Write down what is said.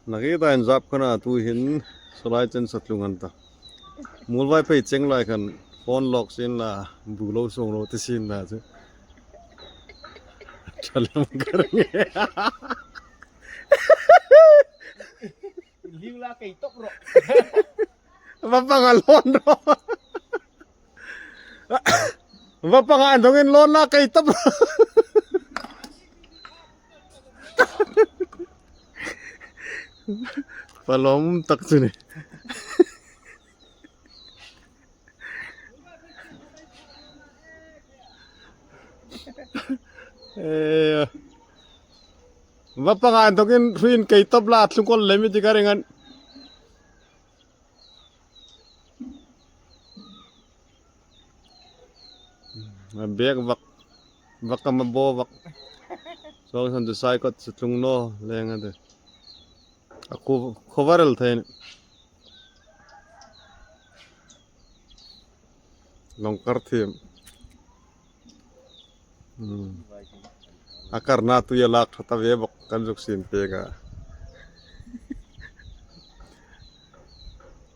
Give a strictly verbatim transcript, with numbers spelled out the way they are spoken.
Naki ta inzap khana tu hin, solai chen sa tlung an ta. Muolvaiphei cheng lai khan phone lock sin la, bu lo song lo ti sin la chu. Chalam kar nge. Liu la kei top ro. Va panga lawn ro. Va panga dongin lawn la kei top ro. Palawm tak chu ni. Eh, va panga dongin hruin kei top la tlung kol le mi ti ka ring an. A bek vak, vak ama bo vak. So san tu sai kot sa tlung no leng a de. A khu, khu viral thei ni. Long kar thiem. Hmm. A karna tu ya lak tha ta ve bok kan zuk sin pek a.